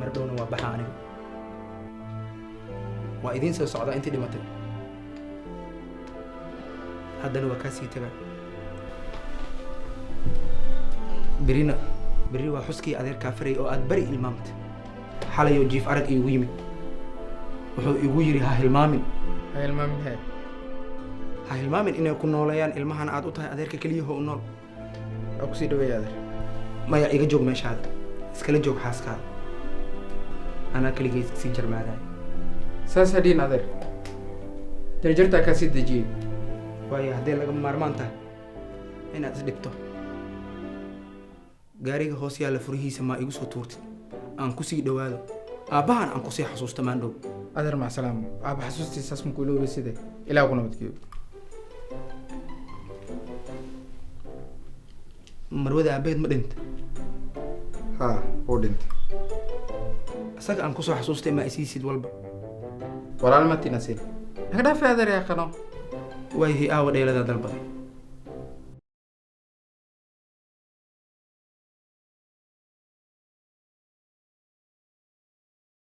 Mar dhowna waa baxa, aniga waa idiin soo socdaa intii dhimatay, haddana waa kaa sii tagaa. Berina berri waa xuskii adeerkaa faray oo aad beri ilmaamtay. Xalayoo jiif arag iigu yimid, wuxuu igu yidhi ha hilmaamin. Ha hilmaamin hee? Ha hilmaamin inay ku nooleeyaan ilmahan aad u tahay adeerka keliyaho u nool. Waa kusii dhaweeya, adeer. Maya, iga joog meeshaada, iskala joog xaaskaada, anaa keligay sii jarmaadaay. Saas hadhiin, adeer, jarjartaa kaa sii dejiyey. Waayo, hadday lagama maarmaan tahay inaad isdhibto, gaariga hoos yaalla furihiisa maa igu soo tuurtid, aan kusii dhowaado aabbahan, aan kusii xasuusto maandhow. Adeer, macsalaamo. Aaba xasuustiisaas maku ilowday side. Ilaah ku nabadgeeyo. Marwada aabbaheed ma dhinta? Haa, wuu dhintay. Isaga aan kusoo xasuustay ma isiisid walba. Walaal ma tinasin, naga dhaafay, adeer, yaqano. Waayahay, aawa dheeladaa dalbaday?